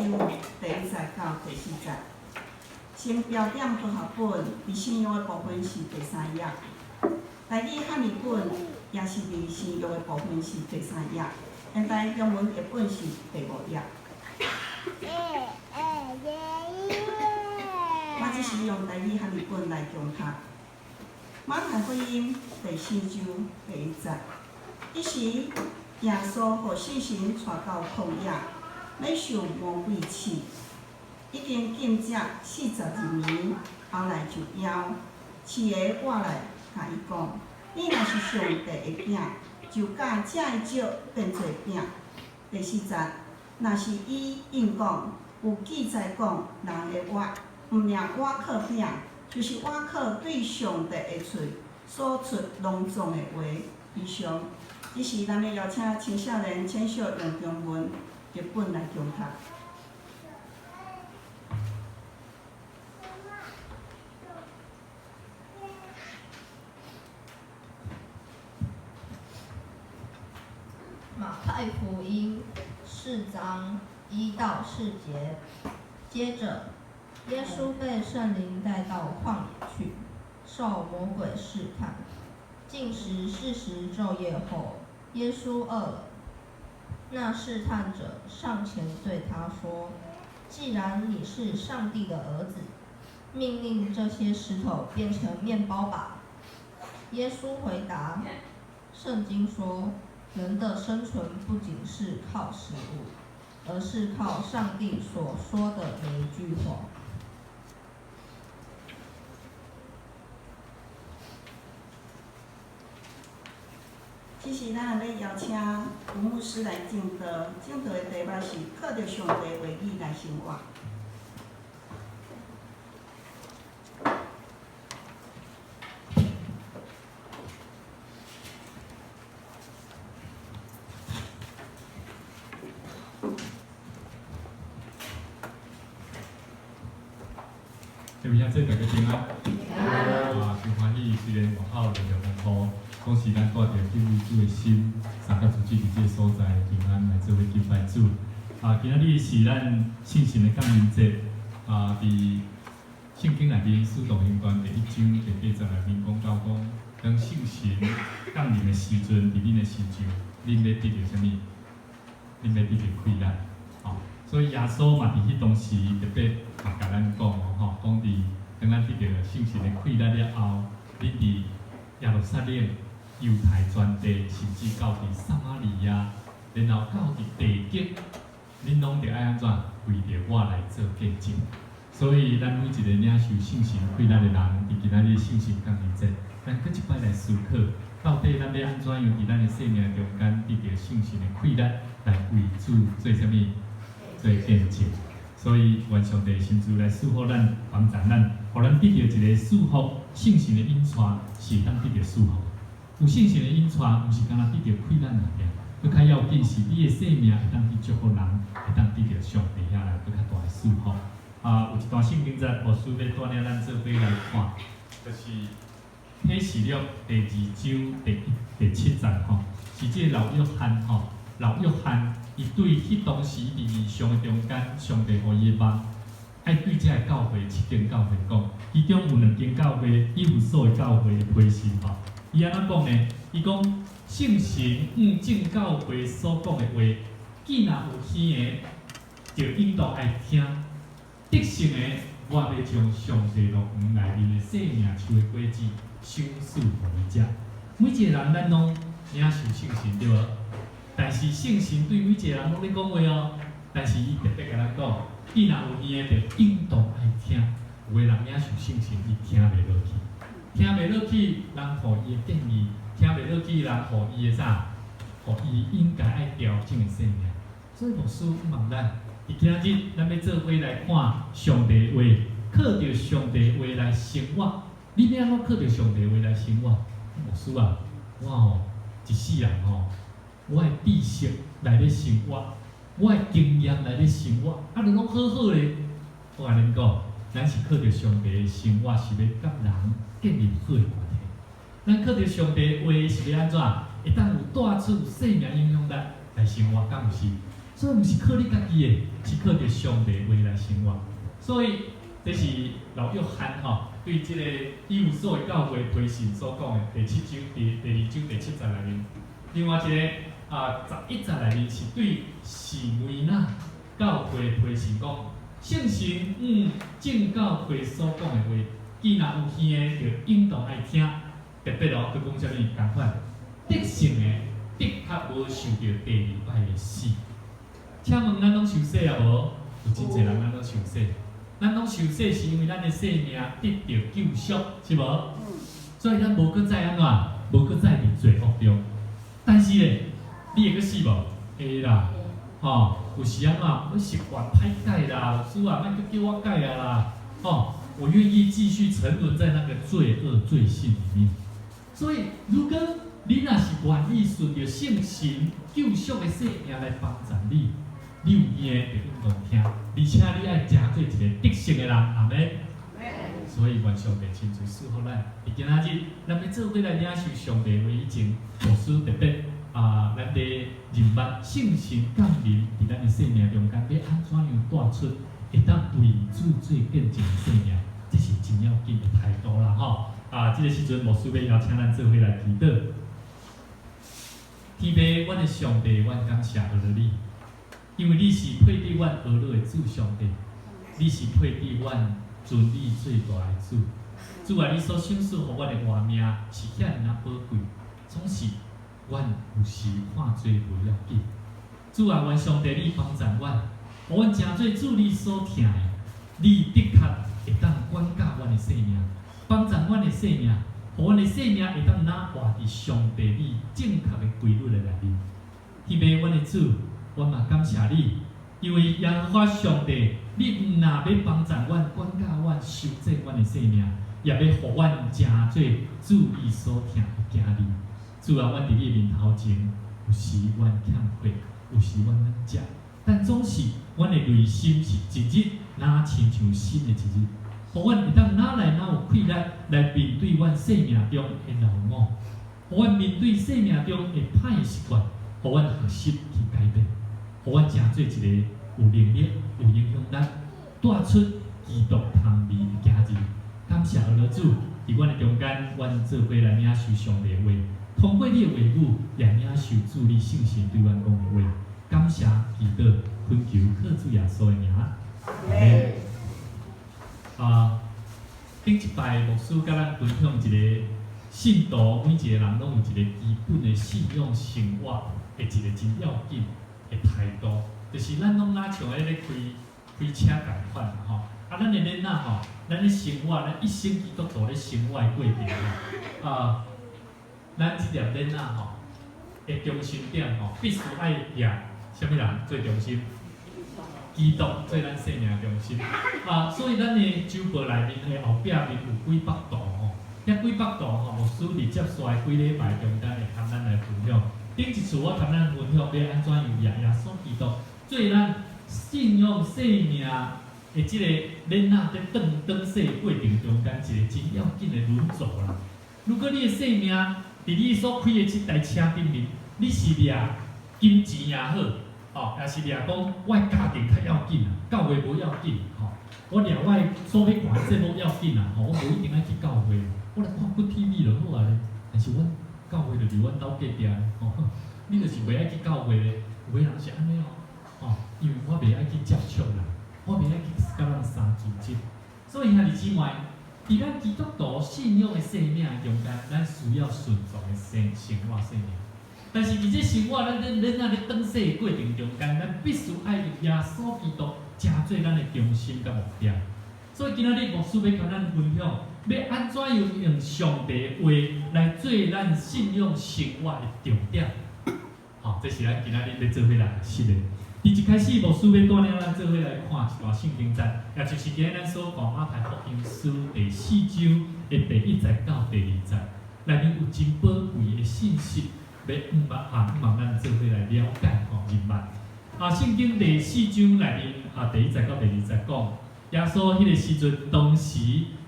章第一節到第四節。新標點和合本佇新約的部分是第三頁，台語漢譯本也是佇新約的部分是第三頁，現代中文譯本是第五頁。我只是用台語漢譯本來誦讀。馬太福音第四章第一節，彼時耶穌予聖神帶到曠野，欲受魔鬼試，已經禁食40日暝，後來就枵。試的過來共伊講：你若是上帝的囝，就教這个石變做餅。第四節，若是伊應講，有記載講，人會活，毋爾倚靠餅，就是倚靠對上帝的喙所出攏總的話。以上，這時咱欲邀請青少年千秀用中文譯本來誦讀。馬太福音四章1到4節，接着耶穌被聖靈帶到曠野去，受魔鬼試探。禁食40晝夜後，耶穌餓了。那試探者上前對他說：既然你是上帝的兒子，命令這些石頭變成麵包吧。耶穌回答：聖經說，人的生存不僅是靠食物，而是靠上帝所說的每一句話。這時，咱欲邀請吳牧師來證道，證道的題目是靠著上帝話語來生活。各位兄弟，大家平安。啊，真歡喜，雖然外口落著風雨，講是咱帶著敬畏主的心，三甲主佇這个所在平安來做伙敬拜主。啊，今仔日是咱聖神的降臨節。啊，佇聖經內面，使徒行傳第一章第八節內面講到講，當聖神降臨的時陣，佇恁的身上，恁欲得著啥物？恁欲得著氣力。吼，所以耶穌嘛佇彼當時特別嘛共咱講哦，吼，講佇當咱得著聖神的氣力了後，恁佇耶路撒冷、猶太全地，甚至到佇撒瑪利亞，然後到佇地極，恁攏著愛按怎為著我來做見證。所以，咱每一个領受聖神氣力的人，佇今仔日聖神降臨節，咱閣一擺來思考，到底咱欲按怎樣佇咱的生命中間得著聖神的氣力，來為主做啥物？做見證。所以，願上帝親自來賜福咱，幫助咱，予咱得著一个賜福，聖神的引帶，是會當得著賜福。有聖神的引帶，毋是干焦得著氣力爾爾，閣較要緊是你的生命會當去祝福人，會當得著上帝遐來閣較大的賜福。啊，有一段聖經節，牧師欲帶領咱做伙來看，就是啟示錄第二章第一、第七節吼，是這个老約翰吼，老約翰伊對彼當時佇異象的中間，上帝予伊的夢，愛對這个教會七間教會講，其中有兩間教會，以弗所的教會的批信吼，伊按怎講呢？伊講聖神向眾教會所講的話，既若有耳的，就應當愛聽。得勝的，我欲將上帝樂園內面的生命樹的果子賞賜予伊食。每一个人，咱攏領受聖神對無？但是聖神對每一個人攏咧講話哦。但是伊特別共咱講，伊若有耳的，就應當愛聽。有的人領受聖神，伊聽袂落去，聽袂落去，人予伊的建議，聽袂落去，人予伊的啥？予伊應該愛調整的生命。所以牧師問咱。佇今仔日，咱欲做伙來看上帝話，靠著上帝話來生活。你欲按怎靠著上帝話來生活？牧師啊，我吼一世人吼，我的知識來咧生活，我的經驗來咧生活，啊，著攏好好咧。我共恁講，咱是靠著上帝生活，是欲佮人建立好的關係。咱靠著上帝話是欲按怎？會當有帶出生命影響力來生活，敢毋是？所以毋是靠你家己的，是靠著上帝話來生活。所以這是老約翰吼對這個以弗所的教會批信所講的第七章第二章第七節內面。另外一個啊11節內面是對士每拿教會批信講，聖神向眾教會所講的話，既若有耳的，就應當愛聽。特別哦，閣講啥物仝款？得勝的，的確無受著第二擺的死。請問咱攏受洗啊無？有真濟人咱攏受洗。咱攏受洗是因為咱的生命得著救贖，是無？所以咱無閣再按怎？無閣再佇罪惡中。但是咧，你會閣死無？會啦，吼，有時按怎？我習慣歹改啦，主啊，莫閣叫我改啊啦，吼，我願意繼續沉淪在那個罪惡罪性裡面。所以，如果你若是願意順著聖神救贖的生命來幫助你，你有耳的就應當聽，而且你愛成做一個得勝的人，阿們。所以願上帝親自賜福咱。佇今仔日，咱欲做伙來領受上帝話以前，牧師特別啊，咱佇認捌聖神降臨佇咱的生命中間，欲按怎樣帶出會當為主做見證的生命，這是真要緊的態度啦，吼！啊，這個時陣牧師欲邀請咱做伙來祈禱。天父，阮的上帝，阮感謝阿樂你，因為你是配得阮阿樂的主上帝，你是配得阮尊你最大的主。主啊，你所賞賜予阮的活命是遐爾仔寶貴，總是阮有時看做無要緊。主啊，願上帝你幫助阮，予阮成做主你所疼的，你的確會當管教阮的生命，幫助阮的生命，予阮的生命會當若活佇上帝你正確的規律的內面。天父，阮的主，阮嘛感謝你，因為耶和華上帝，你毋若欲幫助阮、管教阮、修正阮的生命，也欲予阮成做主你所疼的囝兒。主啊，阮佇你面頭前，有時阮欠缺，有時阮軟弱，但總是阮的內心是一日若親像新的一日，予阮會當哪來哪有氣力來面對阮生命中的老我，予阮面對生命中的歹習慣，予阮學習去改變，予阮成做一個有能力、有影響力、帶出基督香味的囝兒。感謝阿樂主，佇阮的中間，阮做伙來領受上帝的話，通過你的話語，也領受主你聖神對阮講的話。感謝祈禱，懇求靠主耶穌的名。阿們。啊，頂一擺牧師佮咱分享一個信徒，每一個人攏有一個基本的信仰生活的一個真要緊的態度，就是咱攏若像彼個開開車仝款吼。啊，咱的囡仔吼，咱咧生活，咱一生基督徒咧生活的過程吼，啊，咱這粒囡仔吼的中心點吼，必須愛掠啥物人做中心？基督做咱生命中心。啊，所以咱的周報內面的後壁面有幾幅圖吼，遐幾幅圖吼，牧師佇接紲的幾禮拜中間會含咱來分享。頂一次我含咱分享欲按怎樣掠耶穌基督做咱信仰生命的這個囡仔佇轉轉世的過程中間，一個真要緊的輪軸啦。如果你的生命佇你所開的這台車頂面，你是掠金錢也好，吼，抑是掠講我的家庭較要緊啊，教會無要緊，吼，我掠我的所欲看的節目要緊啊，吼，我無一定愛去教會，我來看骨 TV 就好啊咧。但是阮教會就佇阮兜隔壁咧，吼，你就是袂愛去教會咧，有的人是按呢哦，吼，因為我袂愛去接觸人，我袂愛去佮人相組織，所以兄弟姊妹，佇咱基督徒信仰的生命中間，咱需要順從的生活生命。但是佇這生活，咱咧囡仔咧轉世的過程中間，咱必須愛用耶穌基督成做咱的中心佮目標。所以今仔日牧師欲佮咱分享，欲按怎樣用上帝的話來做咱信仰生活的重點。好，這是咱今仔日欲做伙來學習的。佇一開始，牧師欲帶領咱做伙來看一段聖經節，也就是今日咱所看馬太福音書第四章的第一節到第二節，內面有真寶貴的信息，欲向望啊，向望咱做伙來了解吼認捌。啊，聖經第四章內面啊，第一節到第二節講，耶穌彼個時陣，當時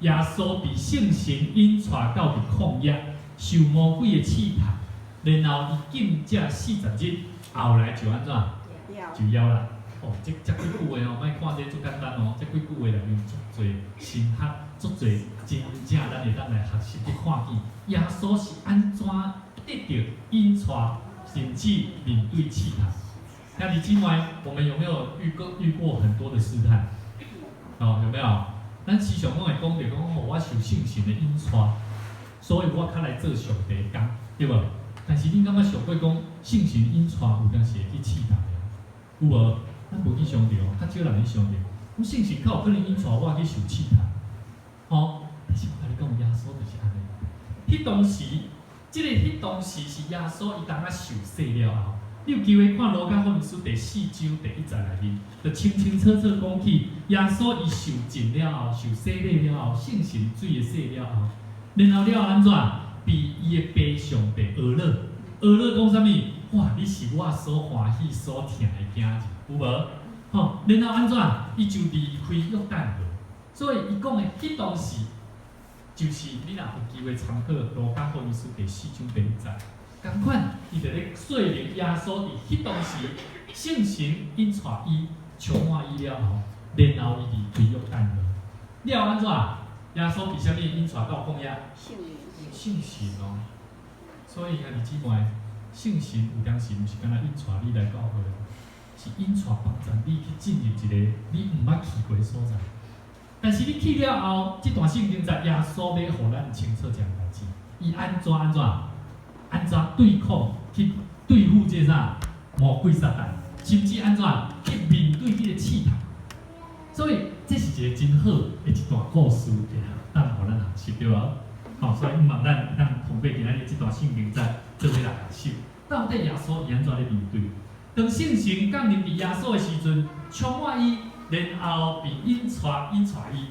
耶穌被聖神引帶到佇曠野，受魔鬼的試探，然後伊禁食40日，後來就按怎？就枵啦。哦，這這幾句話哦，莫看這足簡單哦，這幾句話內面足濟深刻，足濟真正咱會當來學習去看見耶穌是按怎得著引帶，甚至面對試探。兄弟姊妹，我們有沒有遇過很多的試探？哦，有沒有？咱時常攏會講著講，哦，我受聖神的引帶，所以我較來做上帝的工，對無？但是恁感覺想過講，聖神引帶有當時會去試探的，有無？咱無去想著，較少人去想著。講聖神較有可能引帶我去受試探，吼。但是我共你講，耶穌就是按呢。彼當時，這个彼當時是耶穌伊當仔受洗了後，你有機會看路加福音書第四章第一節內面，就清清楚楚講起耶穌伊受浸了後，受洗禮了後，聖神水的洗了後，然後了後按怎？被伊的爸上帝呵咾，呵咾講啥物？哇！你是我所歡喜、所疼的囝兒，有無？吼，然後按怎？伊就離開約旦河，所以伊講的彼當時，就是你若有機會參考路加福音書第四章第一節，仝款，伊就咧說明耶穌佇彼當時聖神引帶伊充滿伊了後，然後伊離開約旦河，了後按怎？耶穌被啥物引帶到曠野？聖靈。聖神哦，所以兄弟姊妹，聖神有當時毋是干焦引帶你來教會，是引帶幫助你去進入一个你毋捌去過的所在。但是你去了後，這段聖經節耶穌欲予咱清楚一項代誌，伊按怎按怎按怎對抗去對付這个啥魔鬼撒旦，甚至按怎去面對彼个試探。所以這是一个真好的一段故事，會當予咱學習，對無？吼，所以希望咱咱通過今仔日這段聖經節做伙來學習，到底耶穌伊按怎咧面對？當聖神降臨佇耶穌的時陣，充滿伊，然後被引帶引帶伊，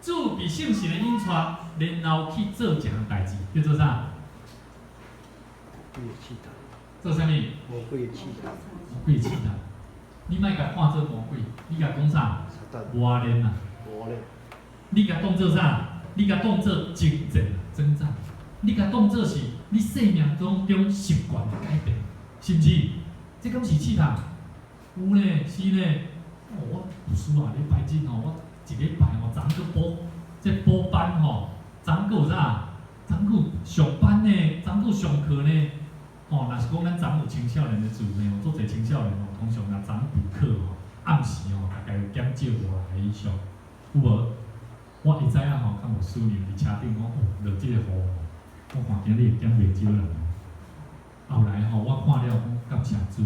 主被聖神的引帶，然後去做一項代誌，叫做啥？做啥物？魔鬼的試探。魔鬼的試探。你莫共看做魔鬼，你共講啥？磨練啊！磨練。你共當做啥？你共當做征戰征戰。你共當做是你生命當中習慣的改變，是毋是？這敢是試探？有呢，是呢。哦，我有事啊，禮拜日吼，我一禮拜吼，昨閣補這補班吼，昨閣有啥？昨閣有上班呢，昨閣有上課呢。吼，若是講咱昨有青少年的聚會吼，足濟青少年吼，通常若昨補課吼，暗時吼，大概有減少五個以上，有無？我會知影吼，佮牧師娘佇車頂講，哦，落這個雨吼，我看今日會減袂少人。後來吼，我看了講感謝主，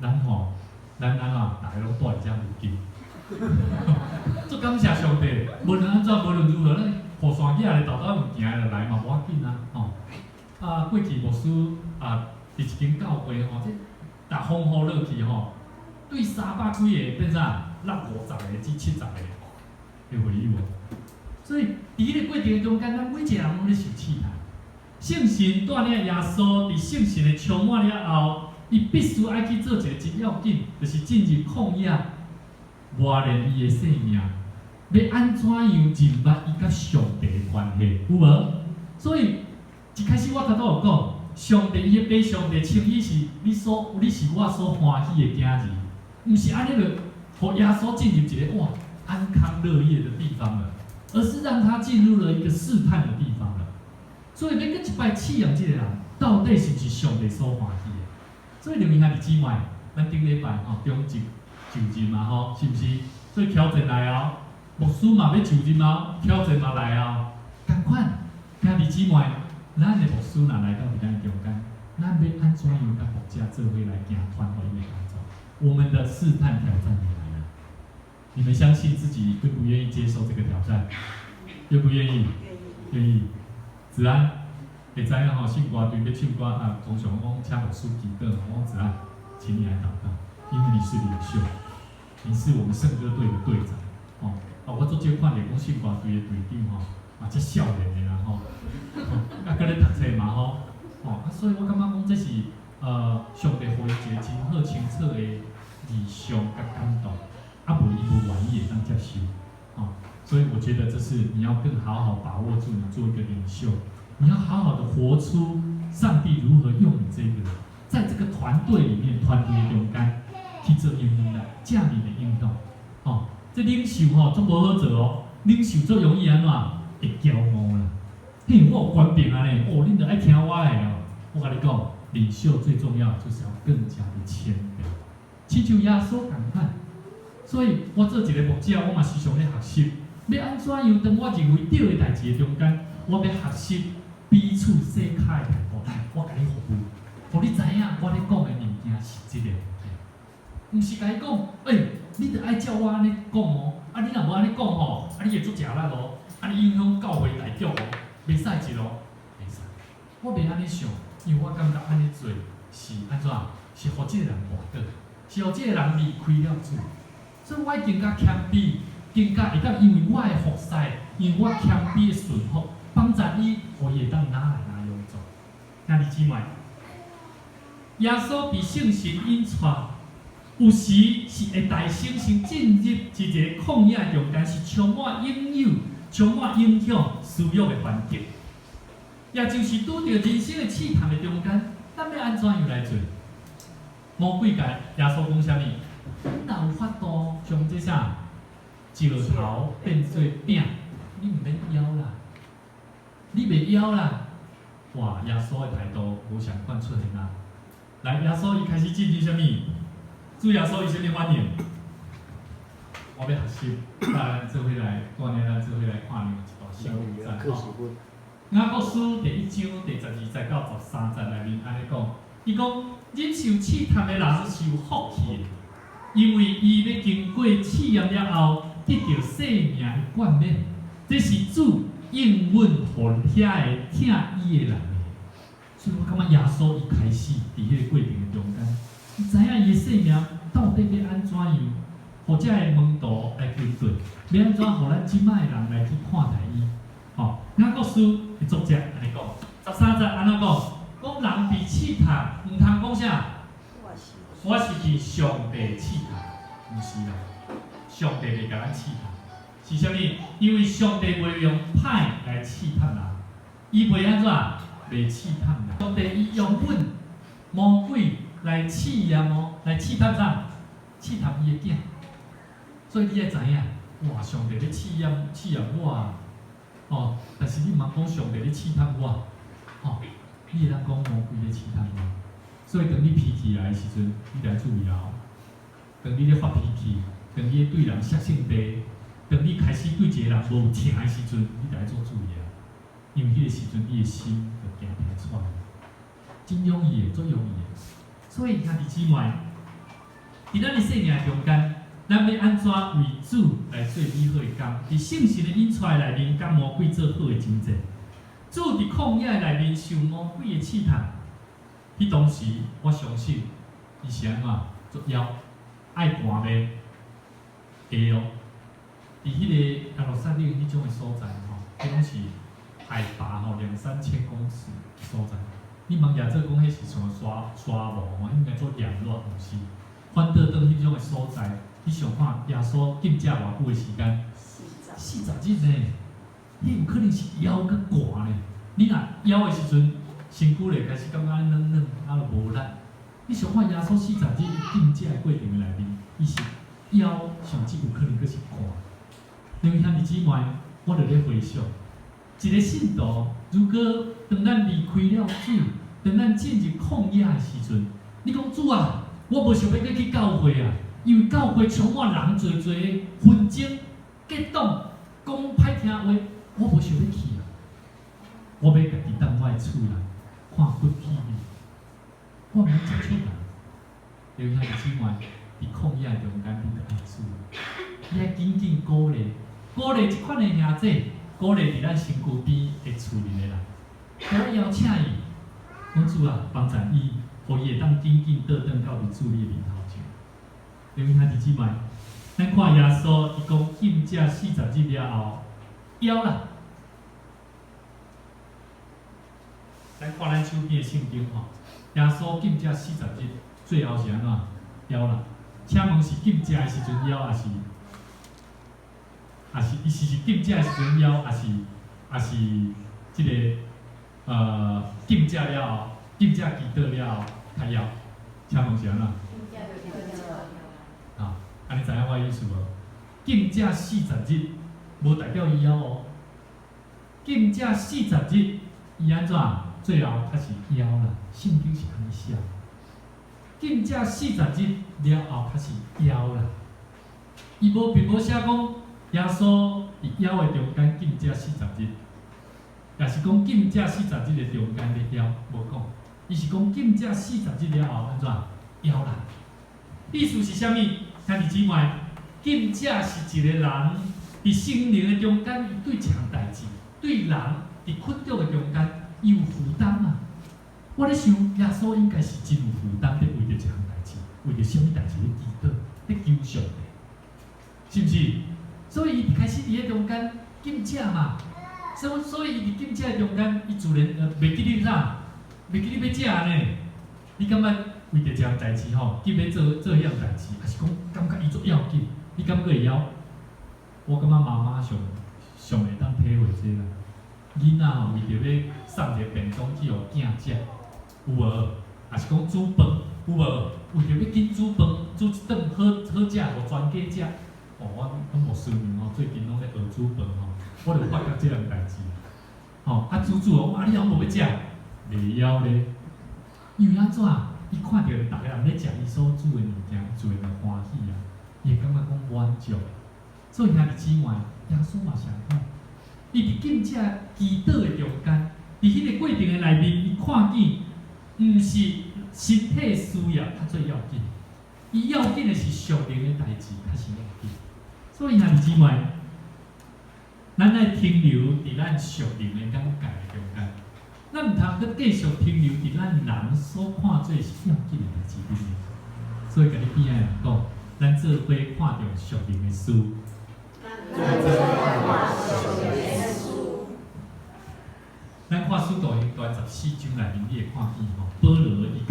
咱吼，咱按怎，逐个攏蹛佇遮附近，足感謝上帝，無論按怎，無論如何，咱雨傘舉來，沓沓用行落來嘛無要緊啊，吼。啊，過去牧師啊，佇一間教會吼，這逐風雨落去吼，對三百幾个變啥，落50个至70个，會會有無？所以佇彼个過程中間，咱每一个人攏咧受試探。聖神帶領耶穌佇聖神的充滿了後，伊必須愛去做一个真要緊，就是進入曠野磨練伊的生命，欲按怎樣認捌伊佮上帝的關係，有無？所以一開始我頭拄有講，上帝伊的爸上帝稱伊是你所，你是我所歡喜的囝兒，毋是按呢就予耶穌進入一個哇安康樂業的地方了，而是讓他進入了一個試探的地方了。所以欲閣一擺試驗這个人，到底是毋是上帝所歡喜的？所以兩位兄弟姊妹，咱頂禮拜吼中職就任嘛吼，是毋是？所以挑戰來哦，牧師嘛欲就任哦，挑戰嘛來哦。仝款，兄弟姊妹，咱的牧師若來到佇咱中間，咱欲按怎樣佮牧者做伙來行傳福音的工作？我們的試探挑戰也來了，你們相信自己願不願意接受這個挑戰？願不願意？願意。子安，會知影吼，聖歌隊欲唱歌啊，通常講請牧師祈禱，我講子安，請你來禱告，因為你是領袖，你是我們聖歌隊的隊長，哦，啊，我足少看著講聖歌隊的隊長吼，啊，遮少年的啦吼，啊，閣咧讀冊嘛吼，哦，啊，所以我感覺講這是上帝予伊一個真好清楚的異象佮感動，啊，無伊無願意會當接受，哦，所以我覺得這是你要更好好把握住，你做一個領袖，你要好好的活出上帝如何用你這個人，在這個團隊裡面，團隊中間，去做影響力，正面的影響。吼，這領袖吼足無好做哦，領袖足容易按怎？會驕傲啦。嘿，我有權柄按呢，哦，恁著愛聽我的哦。我共你講，領袖最重要就是要更加的謙卑，親像耶穌仝款。所以我做一個牧者，我嘛時常咧學習，欲按怎樣？當我認為對的代誌的中間，我欲學習彼此洗跤的態度。來，我共你服務，予你知影我咧講的物件是這個物件，毋是共伊講，欸，你著愛照我按呢講哦，啊，你若無按呢講吼，啊，你會足食力哦，啊，你影響教會大局哦，袂使一咯，袂使。我袂按呢想，因為我感覺按呢做是按怎？是予這個人跋倒，是予這個人離開了主。所以我更加謙卑，更加會當因為我的服侍，因為我謙卑的順服，幫助伊，予伊會當哪來哪樣做。兄弟姊妹，耶穌被聖神引帶，有時是會帶先先進入一個曠野中間，是充滿引誘、充滿影響、私欲的環境，也就是拄著人生的試探的中間，咱欲按怎樣來做？魔鬼共耶穌講啥物？你若有法度將這啥石頭變做餅，你毋免枵啦，你袂枵啦。哇！耶穌的態度無相款出現啊！來，耶穌伊開始進入啥物？主耶穌伊啥物反應？我欲學習，咱做伙來，帶領咱做伙來看另一段聖經吼。雅各書第一章第12節到13節內面按呢講，伊講忍受試探的人是有福氣的，因為伊欲經過試驗了後，得著生命的冠冕。這是主應允予遐个疼伊的人的。所以我感覺耶穌伊開始佇彼個過程的中間，伊知影伊的生命到底欲按怎樣，予遮个門徒來跟隨，欲按怎予咱這擺的人來去看待伊。吼，雅各書的作者按呢講，13節按怎講？講人被試探，毋通講啥？我是被上帝試探，毋是啦，上帝袂共咱試探，是啥物？因為上帝袂用歹來試探人，伊袂按怎？袂試探人。上帝伊容允魔鬼來試驗哦，來試探啥？試探伊的囝。所以你愛知影，哇！上帝咧試驗試驗我啊，哦！但是你毋通講上帝咧試探我，吼！你會當講魔鬼咧試探我。所以當你脾氣來的時陣，你著愛注意哦。當你咧發脾氣，當你咧對人摔性地，當你開始對一個人無疼的時陣，你著愛做注意啊。因為彼個時陣，你的心就驚提出來，真容易的，足容易的。所以兄弟姊妹，佇咱的生命中間，咱欲按怎為主來做美好的工？佇聖神的引帶內面，佮魔鬼做好的爭戰。主佇曠野內面受魔鬼的試探，彼當時我相信伊是按怎足枵，愛寒袂？會哦。佇彼個耶路撒冷彼種的所在吼，彼攏是海拔吼兩三千公尺的所在。你茫舉做講彼是像沙沙漠吼，應該做炎熱，毋是。反倒當彼種的所在，你想看耶穌禁食偌久的時間？四十日呢？彼有可能是枵閣寒呢。你若枵的時陣，身軀咧開始感覺軟軟，啊就無力。你想看耶穌四十日禁食的過程內面，伊是枵，甚至有可能閣是寒。因為兄弟姊妹，我就咧回想，一個信徒，如果當咱離開了主，當咱進入曠野的時陣，你講主啊，我無想欲閣去教會啊，因為教會充滿人濟濟，紛爭、結黨、講歹聽話，我無想欲去啊。我欲家己踮我的厝內看骨氣呢，我毋免接觸人。因為兄弟姊妹，佇曠野中間，你著愛注意，你愛緊緊鼓勵。鼓勵這款的兄弟，鼓勵佇咱身軀邊的厝裡的人，我邀請伊，講主啊，幫助伊，予伊會當緊緊倒轉到佇主你的面頭前。因為兄弟姊妹，咱看耶穌，伊講禁食四十日了後，枵啦。咱看咱手邊的聖經吼，耶穌禁食四十日，最後是按怎？枵啦。請問是禁食的時陣枵，抑是？抑是伊是禁食的時陣枵，抑是這個禁食了後，禁食祈禱了後較枵？請問是按怎？意思無？禁食四十日，無代表伊枵哦。禁食四十日，伊按怎？最後較是枵啦。聖經是按呢寫。禁食四十日了後，較是枵啦。伊無並無寫講耶穌佇枵的中間禁食四十日，也是講禁食四十日的中間咧枵，無講。伊是講禁食四十日了後按怎？枵啦。意思是啥物？兄弟姊妹，禁食是一個人佇心靈的中間，伊對一項代誌，對人佇困著的中間，伊有負擔啊。我咧想，耶穌應該是真有負擔，佇為著一項代誌，為著啥物代誌咧祈禱，咧求上帝，是毋是？所以伊開始佇彼中間禁食嘛。所以伊佇禁食的中間，伊自然袂記你啥，袂記你欲食呢。你感覺為著這項代誌吼，急欲做做彼項代誌，抑是講感覺伊足要緊，你感覺會枵？我感覺媽媽上上會當體會這個啦。囡仔吼為著欲送一个便當去予囝食，有無？抑是講煮飯，有無？為著欲緊煮飯，煮一頓好好食，予全家食。哦，阮阮牧師娘吼，最近攏咧學煮飯吼，我就發覺這項代誌。吼，啊煮煮哦，啊你攏無欲食，袂枵咧。因為按怎？伊看著逐个人咧食伊所煮的物件，自然會歡喜啊，伊會感覺講滿足。所以兄弟姊妹，耶穌嘛相款，伊佇禁食祈禱的中間，佇彼個過程的內面，伊看見毋是身體需要較最要緊，伊要緊的是屬靈的代誌較是要緊。所以兄弟姊妹，咱愛停留佇咱屬靈的眼界的中間，咱毋通閣繼續停留佇咱人所看做是要緊的代誌頂面。所以，共你邊仔人講，咱做伙看重屬靈的事。咱做伙看屬靈的事。咱看《使徒行傳》14章內面，你會看見吼，保羅伊佮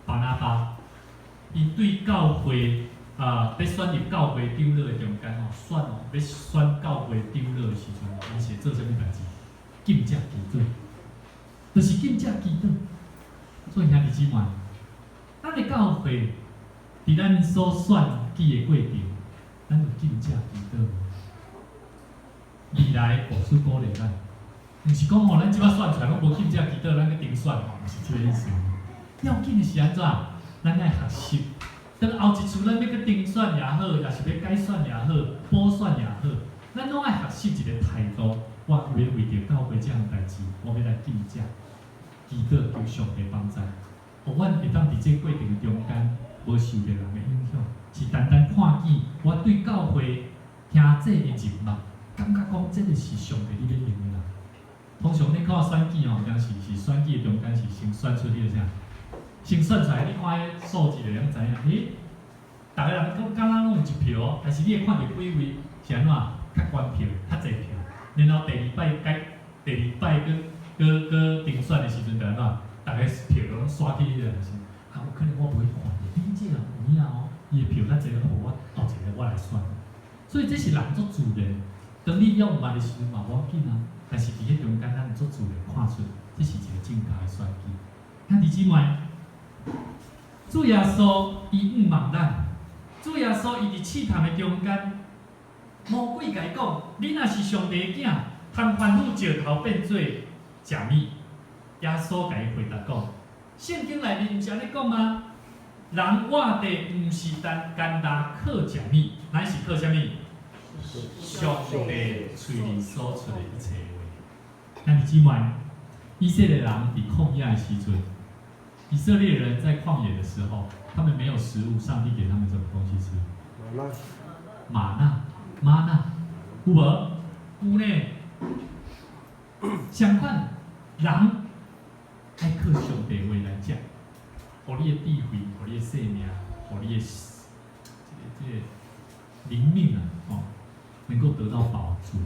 巴拿巴，𪜶對教會啊，欲選入教會長老的中間吼，選哦，欲選教會長老的時陣，𪜶是會做啥物代誌？禁食祈禱，就是禁食祈禱。所以兄弟姊妹，咱的教會佇咱所選舉的過程，咱有禁食祈禱無？未來牧師鼓勵咱，毋是講吼，咱這擺選出來攏無禁食祈禱，咱閣重選吼，毋是這个意思。要緊的是按怎？咱愛學習。當後一次咱欲閣重選也好，抑是欲改選也好，補選也好，咱攏愛學習一个態度。我欲為著教會這項代誌，我欲來禁食、祈禱，求上帝幫助，予阮會當佇這過程的中間，無受著人的影響，是單單看見我對教會兄弟的人脈，感覺講這个是上帝你欲用的人。通常你看選舉吼，當時是選舉的中間是先選出彼个啥？先選出來，你看彼數字就會知影。欸，逐个人敢敢若攏有一票，但是你會看著幾位是按怎較懸票、較濟票，然後第二擺改，第二擺閣閣閣重選的時陣就按怎？逐个票攏刷去彼个人是，啊，有可能我無去看著，恁這人有影哦，伊的票較濟，予我後一个我來選。所以這是人足自然，當你猶毋捌的時陣嘛無要緊啊，但是佇彼中間咱足自然看出，這是一個正確的選舉。兄弟姊妹，主耶穌伊向望咱，主耶穌伊佇試探的中間，魔鬼共伊講：你若是上帝的囝，通吩咐石頭變做食物。耶穌共伊回答講：聖經內面毋是按呢講嗎？人活著毋是單干焦靠食物，乃是靠啥物？上帝喙裡所出的一切話。兄弟姊妹，以色列人佇曠野的時陣，以色列人在曠野的時候，他們沒有食物，上帝給他們什麼東西吃？嗎哪，嗎哪，有無？有呢。相款，人愛靠上帝話來食，予你的智慧，予你的生命，予你的這個靈命啊，哦，能夠得到飽足。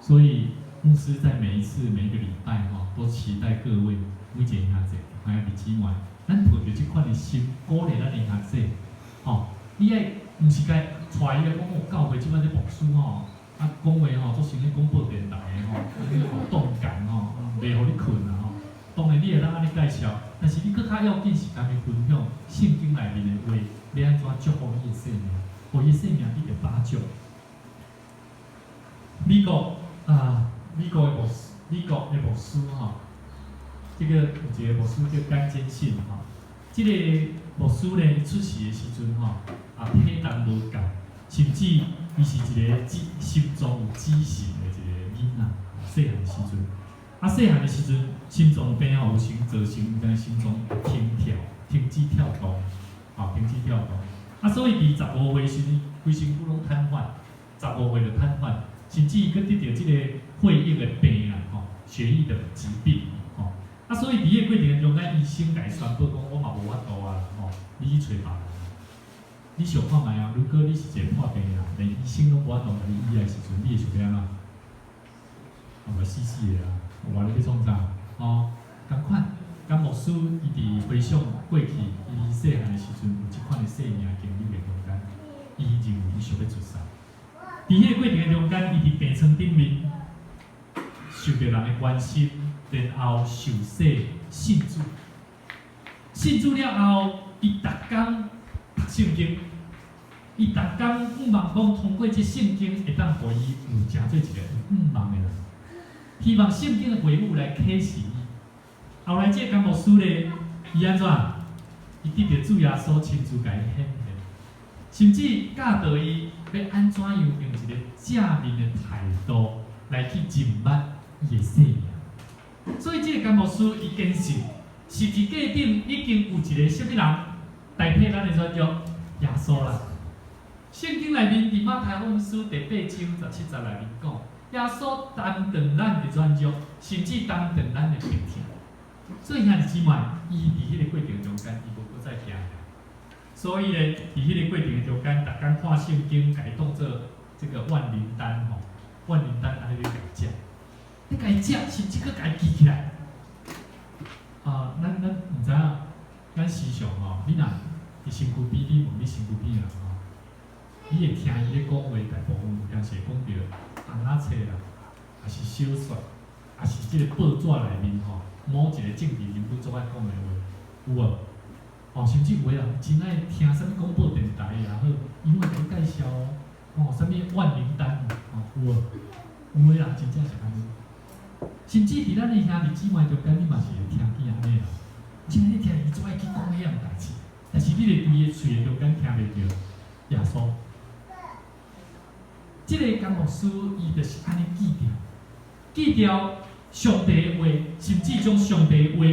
所以牧師在每一次每一個禮拜吼，都期待各位每一個兄弟，還有弟姊妹，咱抱著這款的心，鼓勵咱的兄弟，吼，你愛毋是共帶伊來講，哦，教會這擺這牧師吼，啊，講話吼，足像咧廣播電台的吼，按呢動感吼，袂予你睏啊吼。當然你會當按呢介紹，但是你閣較要緊是共伊分享聖經內面的話，欲按怎祝福你的生命，予伊性命得著保障。美國啊，美國的牧師吼，這個有一個牧師叫甘堅信吼，這個牧師呢，伊出世的時陣吼，啊體重無夠，甚至伊是一個心臟有畸形的一個囡仔，細漢的時陣，啊細漢的時陣，心臟病吼有時造成伊的心臟停跳、停止跳動，吼停止跳動，啊所以佇15歲時陣，規身軀攏癱瘓，十五歲就癱瘓。甚至伊閣得著這個血液的病啊，吼，血液的疾病，吼，啊，所以佇彼個過程中間，醫生共伊宣布講，我嘛無法度啊，吼，你去揣別人。你想看覓啊？如果你是一個破病的人，連醫生攏無法度共你醫的時陣，你會想欲按怎？啊，嘛死死的啊！我咧欲創啥？吼，仝款，甘牧師伊佇回想過去，伊細漢的時陣有這款的生命經歷的中間，伊認為伊想欲自殺。佇彼個過程的中間，伊佇病床頂面受著人的關心，然後受洗信主。信主了後，伊逐工讀聖經，伊逐工向望講通過這聖經會當予伊有成做一個有向望的人，希望聖經的話語來啟示伊。後來這個甘牧師咧，伊按怎？伊得著主耶穌親自共伊顯現，甚至教導伊欲按怎樣用一個正面的態度來去認捌伊的生命。所以這個甘牧師伊堅信，十字架頂已經有一個啥物人代替咱的軟弱，耶穌啦。聖經內面佇馬太福音書第八章十七節內面講，耶穌擔當咱的軟弱，甚至擔當咱的病痛。所以兄弟姊妹，伊佇彼個過程中間，伊無閣再驚。所以咧，佇彼個過程中間，逐工看聖經，共伊當做這個萬靈丹吼，萬靈丹按呢咧共伊食，你共伊食，甚至閣共伊記起來。啊，咱毋知影，咱時常吼，你若佇身軀邊，你問你身軀邊的人吼，你會聽伊咧講話，大部分有當時會講著尪仔冊啦，抑是小說，抑是這個報紙內面吼，某一個政治人物足愛講的話，有無？哦，甚至有的人真愛聽啥物廣播電台也好，伊會共你介紹哦，啥物萬靈丹哦，有無？有的人真正是按呢。甚至佇咱的兄弟姊妹中間，你嘛是會聽見按呢啦。真愛聽伊足愛去講彼樣代誌，但是你佇伊的喙的中間聽袂著耶穌。這個甘牧師伊就是按呢記著，記著上帝的話，甚至將上帝的話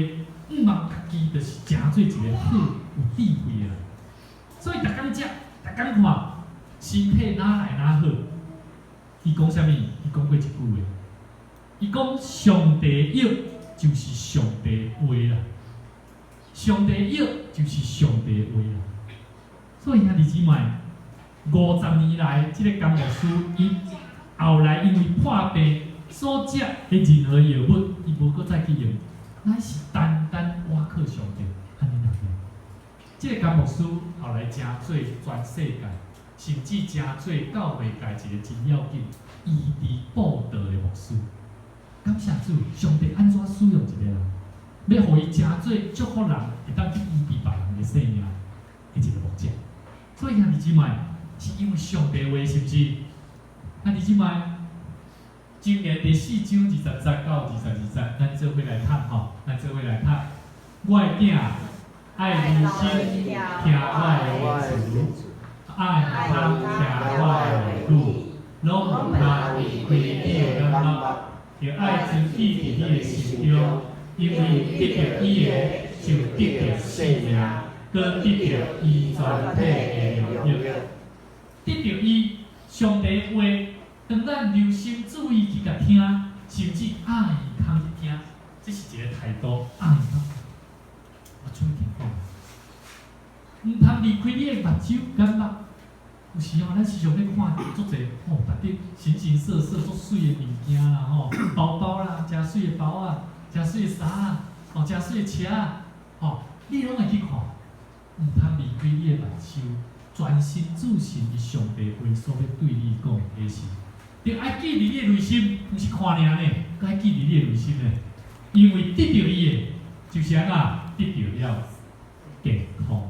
向望家己，就是成做一個好有智慧的人。所以逐工食，逐工看，身體哪來哪好。伊講啥物？伊講過一句話，伊講上帝的藥就是上帝的話啦。上帝的藥就是上帝的話啦。所以兄弟姊妹，50年來，這個甘牧師伊後來因為破病所食的任何藥物，伊無閣再去用，乃是單單倚靠上帝，按呢爾。這個甘牧師後來成做全世界，甚至成做教會界一個真要緊醫治布道的牧師。感謝主，上帝按怎使用一個人，欲予伊成做祝福人，會當去醫治別人的生命的一個牧者。所以兄弟姊妹，是因為上帝話，是毋是？兄弟姊妹，箴言第四章20節到22節，咱做伙來讀吼，咱做伙來讀。我的囝，愛留心聽我的言辭，愛耳通聽我的話語，攏毋通離開你的眼目，著愛存記佇你的心中，因為得著伊的，就得著性命，閣得著伊全體的榮耀。得著伊上帝的話，當咱留心注意去共聽，甚至愛耳空去聽，這是一個態度。愛耳空，我注意聽講，毋通離開你的目睭眼目。有時吼，咱時常咧看足濟吼，別的形形色色足媠的物件啦吼，包包啦，誠媠的包仔，誠媠的衫仔，吼，誠媠的車仔，吼，你攏會去看，毋通離開你的目睭，專心注視佇上帝話所欲對你講的彼時，著愛記佇你的內心，毋是看爾呢，閣愛記佇你的內心呢。因為得著伊的，就是按怎得著了健康。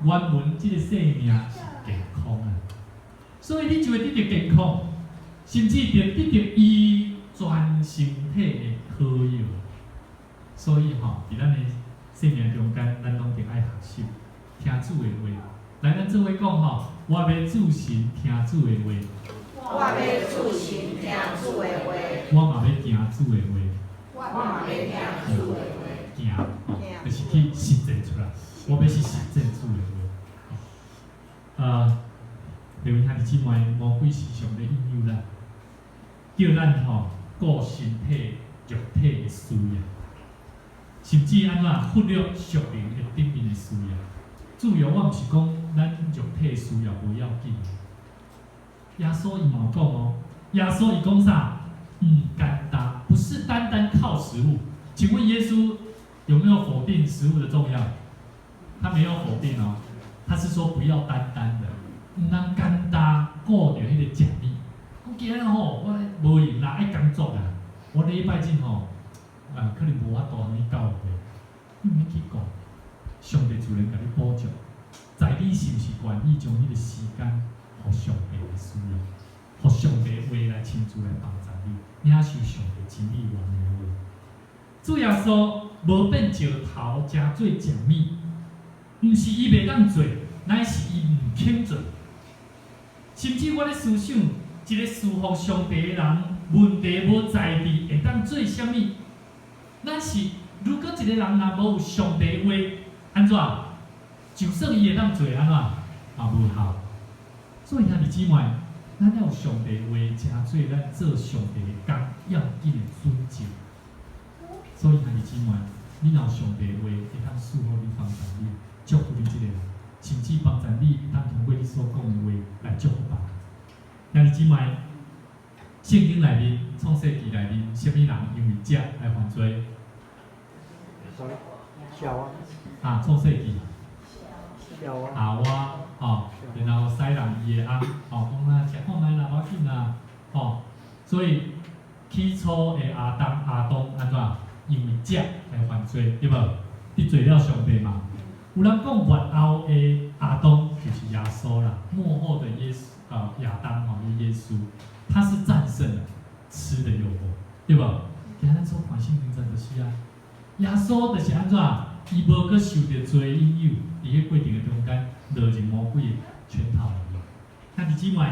原文這個生命是健康啊。所以你就會得著健康，甚至會得著伊全身體的好藥。所以吼，佇咱的生命中間，咱攏著愛學習聽主的話。來，咱做伙講吼，我欲注神聽主的話。我欲注神聽主的話。我嘛欲行主的話。我嘛欲行主的話。行，吼，就是去實踐出來。我欲去實踐主的話。啊，各位兄弟姊妹，魔鬼時常咧引誘咱，叫咱吼顧身體、肉體的需要，甚至按怎忽略屬靈的頂面的需要。注意，我毋是講咱肉體的需要無要緊。耶穌伊嘛有講哦，耶穌伊講啥？毋單單，不是單單靠食物。請問耶穌有沒有否定食物的重要？他沒有否定哦，他是說不要單單的，毋通簡單顧著彼個食物。講今日吼，我無閒啦，愛工作啦。我禮拜日吼，啊，可能無法度通去教會。你毋免去顧，上帝自然共你補足。在你是毋是願意將彼個時間，予上帝來使用，予上帝話來親自來幫助你，領受上帝真理原的話。主耶穌無變石頭，成做食物，毋是伊袂當做，乃是伊毋肯做。甚至我咧思想，一個侍奉上帝的人，問題無在佇會當做啥物。咱是如果一個人若無有上帝話，按怎？就算伊會當做按怎，嘛無效。所以兄弟姊妹，咱要有上帝話，成做咱做上帝的工要緊的準則。所以兄弟姊妹，你若有上帝話，會當賜予你幫助你，祝福你這個人，甚至幫助你會當通過你所講的話來祝福別人。兄弟姊妹，聖經內面，創世記內面，啥物人因為食來犯罪？夏娃。啊，創世記。夏娃。夏娃，吼，然後使人伊的翁，吼，講啊，食看覓啦，無要緊啦，吼，所以起初的亞當、亞當按怎？因為食來犯罪，對無？得罪了上帝嘛。有人講末後的亞當就是耶穌啦，末後的耶穌啊，亞當吼，耶穌，他是戰勝了吃的誘惑，對無？今咱所看聖經真就是啊，耶穌就是按怎？伊無閣受著罪引誘，佇彼過程的中間落入魔鬼的圈套裡面。兄弟姊妹，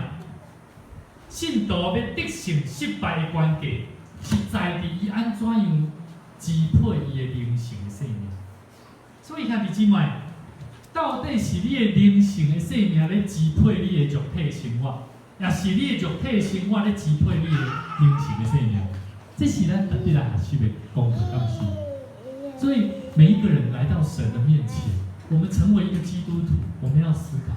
信徒欲得勝失敗的關鍵，是在佇伊按怎樣支配伊的靈性的生命。所以兄弟姊妹，到底是你的靈性的生命咧支配你的肉體生活，抑是你的肉體生活咧支配你的靈性的生命？這是咱特別來學習的功課，敢是？所以每一個人來到神的面前，我們成為一個基督徒，我們要思考，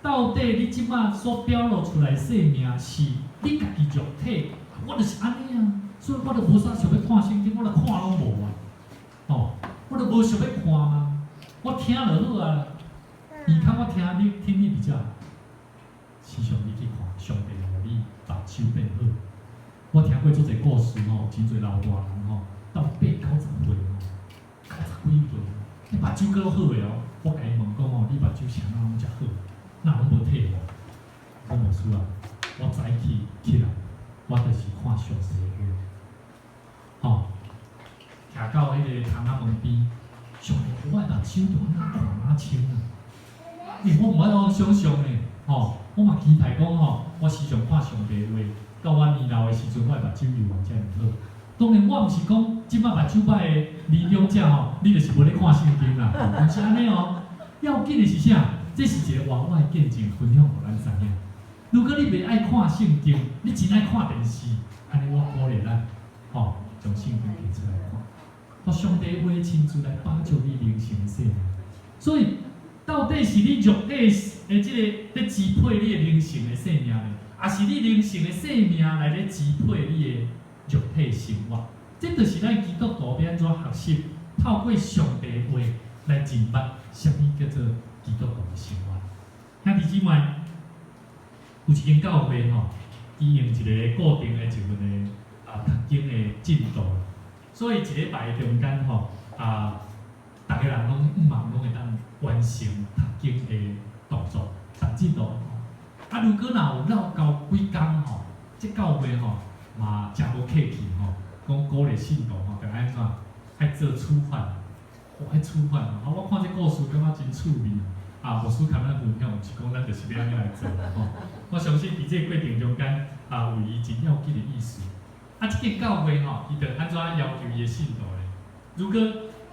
到底你這馬所表露出來的生命是你家己肉體，我就是按呢啊，所以我就無啥想欲看聖經，我就看攏無啊，吼，我就無想欲看嘛，我聽就好啊。你看我聽你聽力比較好，時常你去看，上帝予你目睭變好。我聽過足濟故事吼，真濟老大人吼，到八九十歲吼，九十幾歲，你目睭閣好的哦。我共伊問講吼，你目睭啥攏遮好，哪攏無退化？講牧師啊，我早起起來，我就是看上帝的話，吼，徛到彼個窗仔門邊，上帝予我的目睭就按怎看哪清啊？欸，我毋捌講想像呢，吼，我嘛期待講吼，我時常看上帝的話，到我年老的時陣，我的目睭猶原遮爾好。當然，我毋是講這擺目睭歹的年長者吼，你就是無咧看聖經啦，毋是按呢哦。要緊的是啥？這是一個活活的見證，分享予咱知影。如果你袂愛看聖經，你真愛看電視，按呢我鼓勵咱，吼，將聖經提出來看，予上帝話親自來幫助你靈性的生命。所以，到底是你肉體的這個咧支配你的靈性的生命呢，抑是你靈性的生命來咧支配你的肉體生活？這就是咱基督徒欲按怎學習，透過上帝的話來認捌啥物叫做基督徒的生活。兄弟姊妹，有一間教會吼，伊用一個固定的一份的啊讀經的進度，所以一禮拜的中間吼啊，逐个人攏向望攏會當完成讀經的動作，讀進度。啊，如果若有落厚幾工吼，這教會吼嘛誠無客氣吼，講鼓勵信徒吼，著按怎愛做處罰，哦，愛處罰。啊，我看這故事感覺真趣味。啊，牧師共咱分享，毋是講咱就是欲按呢來做吼。我相信佇這個過程中間，啊，有伊真要緊的意思。啊，這間教會吼，伊著按怎要求伊的信徒咧？如果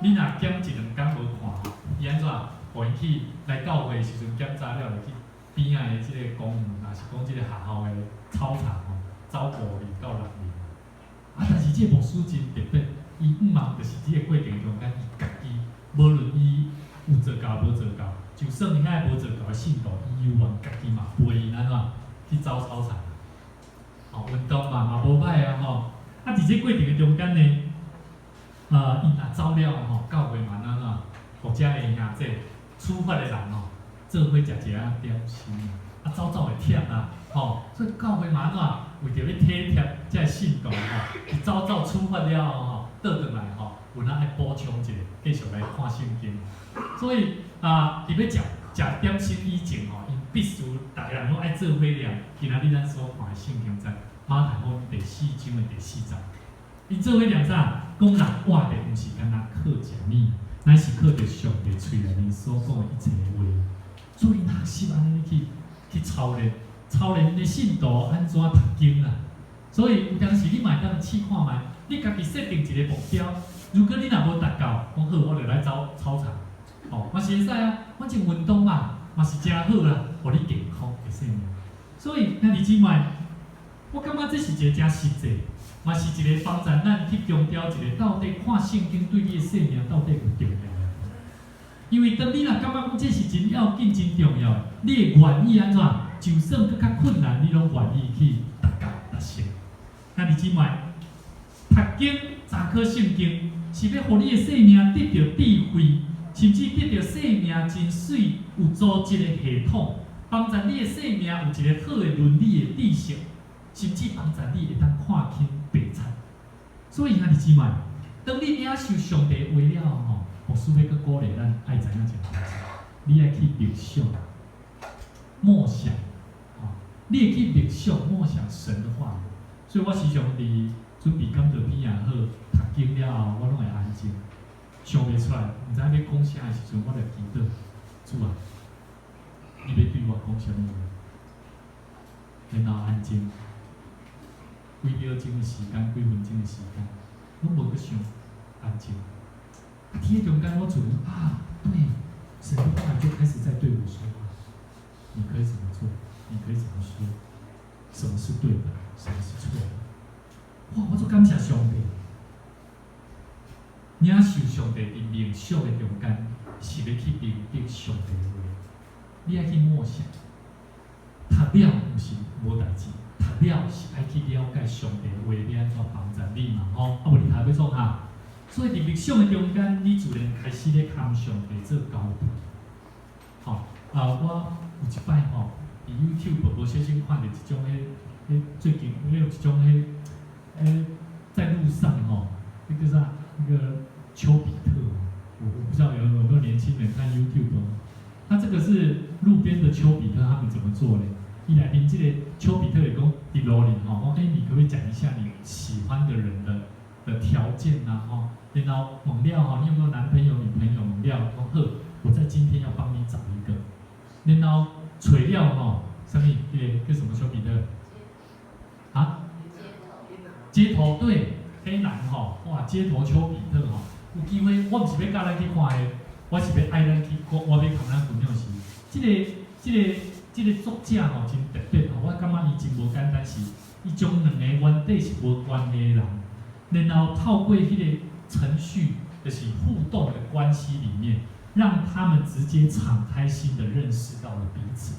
你若減一兩工無看，伊按怎？予𪜶去來教會的時陣檢查了，就去邊仔的這個公園，抑是講這個學校的操場吼，走5里到6里。啊，但是這個牧師真特別，伊毋茫就是佇這個過程中間，伊家己無論伊有做到無做到，就算遐個無做到的信徒，伊猶原家己嘛陪𪜶按怎去走操場。吼，運動嘛嘛無歹啊吼。啊，佇這過程的中間呢，𪜶若走了吼，教會嘛按怎，予遮的兄弟處罰的人吼，做伙食一下點心啊，走走會忝啊，吼，所以教會嘛按怎，為著欲體貼遮个信徒吼，伊走走處罰了後吼，倒轉來吼，有哪愛補充一下，繼續來看聖經。所以啊，佇欲食食點心以前吼，𪜶必須逐个人攏愛做伙念。今仔日咱所看的聖經在馬太福音第四章的第四節，𪜶做伙念啥？講人活著毋是干焦靠食物，乃是靠著上帝喙內面所講的一切話。所以學習按呢去去操練，操練𪜶的信徒按怎讀經啊？所以有當時你嘛會當試看覓，你家己設定一個目標，如果你若無達到，講好，我就來走操場，吼，嘛是會使啊，反正運動嘛，嘛是誠好啦，予你健康的生命。所以兄弟姊妹，我感覺這是一個誠實際，嘛是一個幫助咱去強調一個到底看聖經對你的生命到底有重要。因為當你若感覺講這是真要緊、真重要，你會願意按怎？就算閣較困難，你攏願意去達到達成。兄弟姊妹，讀經查考聖經，是欲予你的生命得著智慧，甚至得著生命真媠有組織的系統，幫助你的生命有一個好的倫理的知識，甚至幫助你會當看輕白賊。所以兄弟姊妹，當你領受上帝話了後，牧師欲閣鼓勵咱愛知影一個代誌，你愛去默想、默想，吼，你會去默想、默想神的話語。所以我時常佇準備講道片也好，讀經了後，我攏會安靜，想袂出來，毋知影欲講啥的時陣，我就祈禱，主啊，你欲對我講啥物話？然後安靜，幾秒鐘的時間，幾分鐘的時間，攏無閣想，安靜。啊，佇彼中間，我就啊，對，神的話就開始在對我說話。你可以怎麼做？你可以怎麼說？什麼是對的？什麼是錯的？哇！我足感謝上帝，領受上帝佇默想的中間，是欲去明白上帝的話。你愛去默想，讀了毋是無代誌，讀了是愛去了解上帝的話，欲按怎幫助你嘛？吼，啊無你讀欲創啥？所以佇默想的中間，你自然開始咧共上帝做交談。吼，啊，我有一擺吼，佇 YouTube 無小心看著一種彼彼最近彼有一種彼彼在路上吼，那個啥，那個丘比特，我不知道有沒有年輕人看 YouTube。那這個是路邊的丘比特，他們怎麼做呢？伊內面這個丘比特會講佇路裡吼，講欸，你可不可以講一下你喜歡的人的條件啊？吼，然後問了吼，你有沒有男朋友、女朋友？問了講好，我在今天要幫你找一個。然後揣了吼，啥物？那個叫什麼丘比特？啊？街頭對，黑男吼，哇，街頭丘比特吼，有機會，我毋是欲教咱去看的，我是欲愛咱去，我欲共咱分享是，這個作者吼真特別吼，我感覺伊真無簡單，是伊將兩個原底是無關係的人，然後透過彼個程序，就是互動的關係裡面，讓他們直接敞開心的認識到了彼此。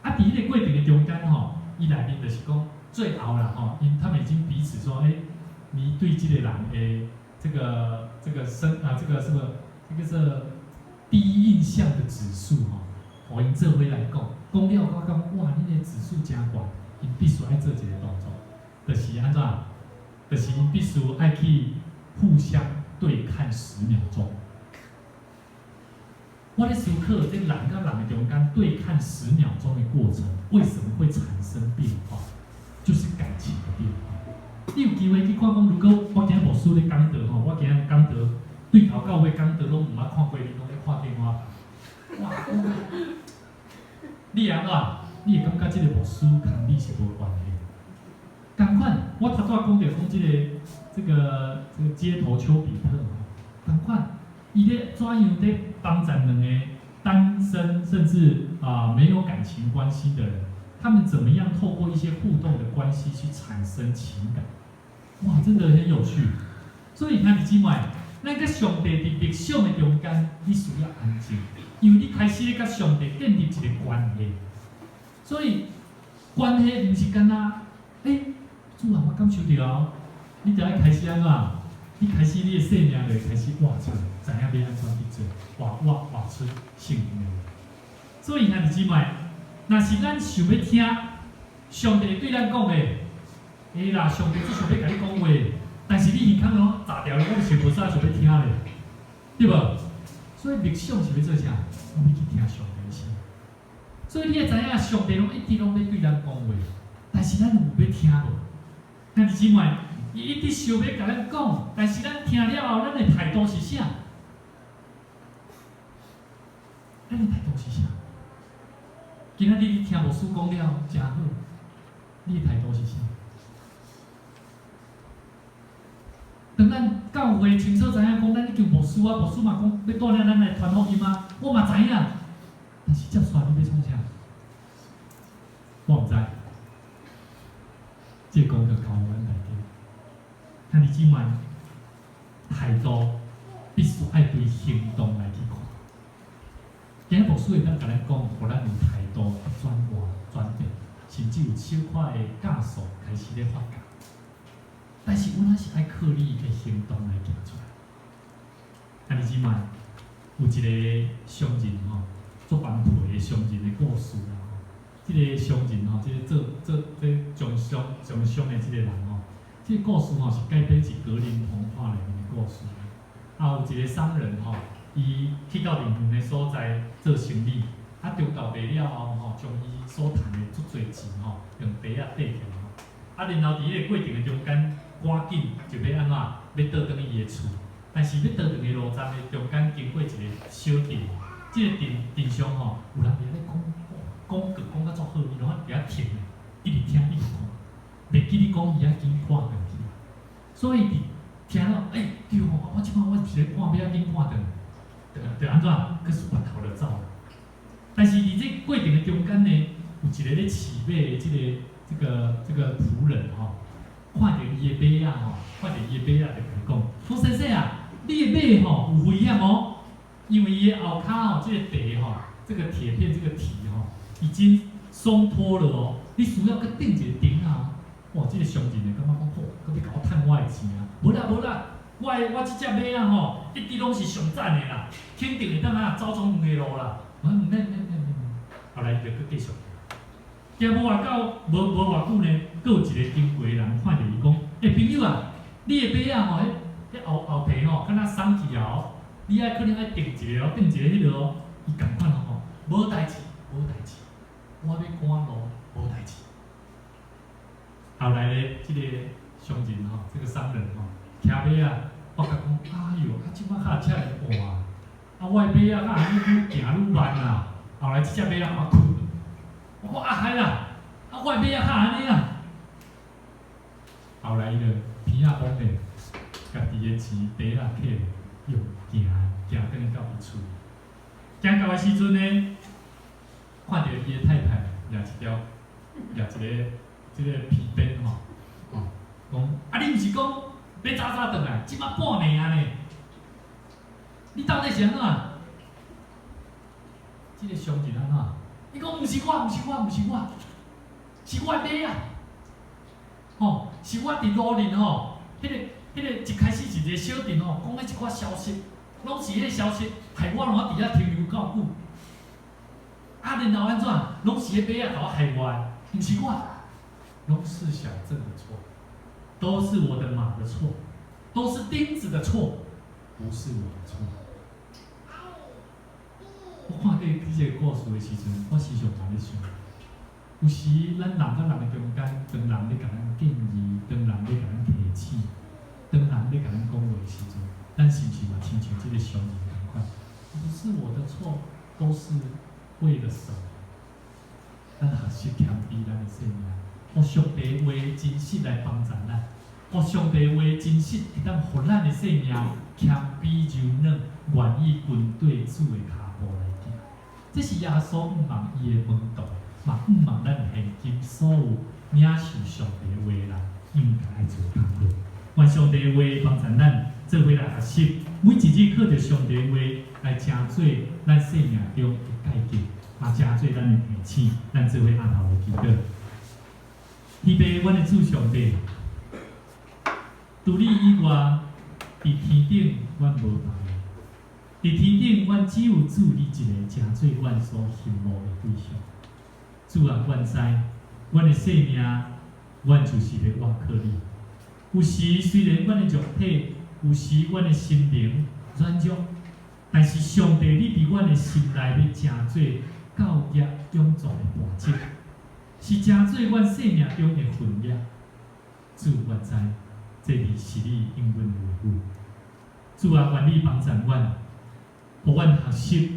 啊，佇彼個過程的中間吼，伊內面就是講最後啦吼，𪜶他們已經彼此說，欸，你對這個人的這個身啊，這個什麼，這個是第一印象的指數吼，予𪜶做伙來講，講了我感覺哇，你的指數誠懸，𪜶必須愛做一個動作，就是按怎？就是𪜶必須愛去互相對看10秒鐘。我咧思考，這人佮人的中間對看10秒鐘的過程，為什麼會產生變化？就是感情的變化。你有機會去看講，如果我今日牧師咧講道吼，我今日講道對頭到尾講道攏毋捌看過你，攏咧看電話。哇！你會按怎？你會感覺這個牧師佇你是無關係？仝款，我頭拄仔講著講這個街頭丘比特吼，仝款，伊咧怎樣咧幫助兩個單身甚至沒有感情關係的人，他們怎麼樣透過一些互動的關係去產生情感？哇，真的很有趣。所以兄弟姊妹，咱佮上帝佇默想的中間，你需要安靜，因為你開始咧佮上帝建立一個關係。所以關係毋是干焦，主啊，我感受著哦，你著愛開始按怎？你開始你的生命就會開始活出來，知影欲按怎去做，活出聖經的話。所以兄弟姊妹，若是咱想欲聽上帝對咱講的，啦，上帝只想欲共你講話，但是你耳孔攏閘掉了，我是無啥想欲聽咧，對無？所以默想是欲做啥？我欲去聽上帝的聲。所以你會知影，上帝攏一直攏欲對咱講話，但是咱有欲聽無？兄弟姊妹，伊一直想欲共咱講，但是咱聽了後，咱的態度是啥？咱的態度是啥？今仔日你聽牧師講了，誠好，你的態度是啥？當咱教會清楚知影講，咱已經牧師啊，牧師嘛講欲帶領咱來傳福音啊，我嘛知影。但是接紲你欲創啥？我毋知。這個功課交予阮內底。兄弟姊妹，態度必須愛對行動來去看。今日牧師會當共咱講，予咱有態度轉換、轉變，甚至有小可的教唆開始咧發芽。但是阮還是愛靠你的行動來行出來。兄弟姊妹，有一個商人吼，做頑皮的商人的故事啦吼。這個商人吼，這個做做這從商從商的這個人吼，這個故事吼是改編自格林童話內面的故事。啊，有一個商人吼，伊去到遙遠的所在做生意，啊，中晝賣了後吼，將伊所趁的足濟錢吼，用袋仔袋起來吼，啊，然後佇彼個過程的中間，趕緊就欲按怎，欲倒轉去伊的厝，但是欲倒轉的路站的中間經過一個小鎮，這個鎮鎮上吼，有人佇遐咧講講告講甲足好，伊攏佇遐聽，一直聽一直看，袂記得講伊愛緊趕轉去，所以佇聽了，對吼，我這擺我是咧趕欲愛緊趕轉，就按怎，閣是回頭就走了。但是佇這過程的中間呢，有一個咧飼馬的這個僕人吼，看著伊的馬仔吼，看著伊的馬仔就共伊講，講先生啊，你的馬吼有危險哦，因為伊的後跤吼，這個蹄吼，這個鐵片這個蹄吼，已經鬆脫了哦，你需要閣釘一個釘仔。哇，這個商人就感覺講，好，閣欲共我趁我的錢啊？無啦無啦，我這隻馬仔吼，一直攏是上讚的啦，肯定會當啊走總遠的路啦。我毋免免免免，後來伊就閣繼續。行無偌久，無偌久呢，閣有一個經過的人看著伊講：朋友啊，你的馬仔吼，彼後後蹄吼，敢若鬆去啊哦，你愛可能愛釘一個哦，釘一個彼落哦。伊仝款吼，無代誌，無代誌，我欲趕路，無代誌。後來咧，這個商人吼，這個商人吼，騎馬仔，發覺講：哎喲，啊，這擺較遮爾換，啊，我的馬仔敢按呢愈行愈慢啊。後來這隻馬仔予我睏，我講啊，害啦，啊，我的馬仔較按呢啊。後來伊就鼻仔崩咧，家己的錢袋仔揢，用行行轉去到伊厝。行到的時陣呢，看著伊的太太掠一條，掠一個。這個皮鞭吼，哦，講啊，你毋是講欲早早轉來，這擺半暝啊呢？你到底是按怎？這個商人按怎？伊講毋是我，毋是我，毋是我，是我的馬仔，吼，是我佇路面吼，彼個一開始是一個小鎮吼，講彼一寡消息，攏是彼個消息，害我攏佇遐停留夠久。啊，然後按怎？攏是彼馬仔共我害我的，毋是我。攏是小鎮的錯，都是我的馬的錯，都是釘子的錯，不是我的錯。我看過這個故事的時陣，我時常嘛咧想，有時咱人佮人的中間，當人咧共咱建議，當人咧共咱提醒，當人咧共咱講話的時陣，咱是毋是嘛親像這個商人仝款？不是我的錯，都是為了什麼？咱學習謙卑咱的生命，予上帝話真實來幫助咱，予上帝話真實會當予咱的生命謙卑柔軟，願意跟綴主的跤步來行。這是耶穌向望伊的門徒，嘛向望咱現今所有領受上帝話的人應該愛做的工課。願上帝話幫助咱做伙來學習，每一日靠著上帝話來成做咱生命中的改革，嘛成做咱的提醒，咱做伙阿頭來祈禱。天父，阮的主上帝，除你以外，佇天頂阮無別个，佇天頂阮只有主你一个，成做阮所羨慕的對象。主啊，阮知，阮的生命，阮就是欲倚靠你。有時雖然阮的肉體，有時阮的心靈軟弱，但是上帝，你佇阮的心內欲成做教業永存的大職，是成做阮生命中的分野。主，阮知，這裡是你應允的話語。主啊，願你幫助阮，予阮學習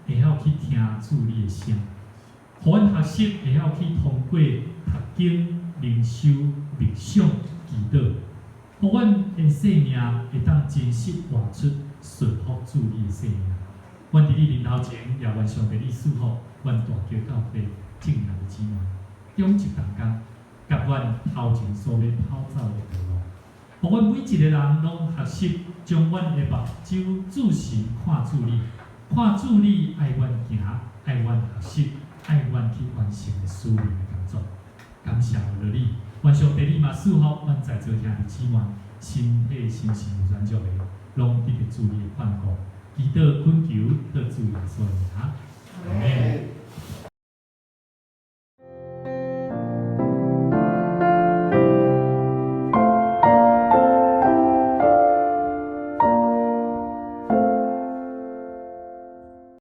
會曉去聽主你的聲，予阮學習會曉去通過讀經、靈修、默想、祈禱，予阮的生命會當真實活出順服主你的生命。阮佇你面頭前，也願上帝你賜福阮大橋教會眾兄弟姊妹，中一同工，佮阮頭前所欲跑走的道路，予阮每一個人攏學習將阮的目睭注視看主你，看主你愛阮行，愛阮學習，愛阮去完成的使命的工作。感謝了你，願上帝你嘛賜福阮在座兄弟姊妹，身體心神有軟弱的，攏得著主你的看顧。祈禱懇求，靠主耶穌的名，阿門。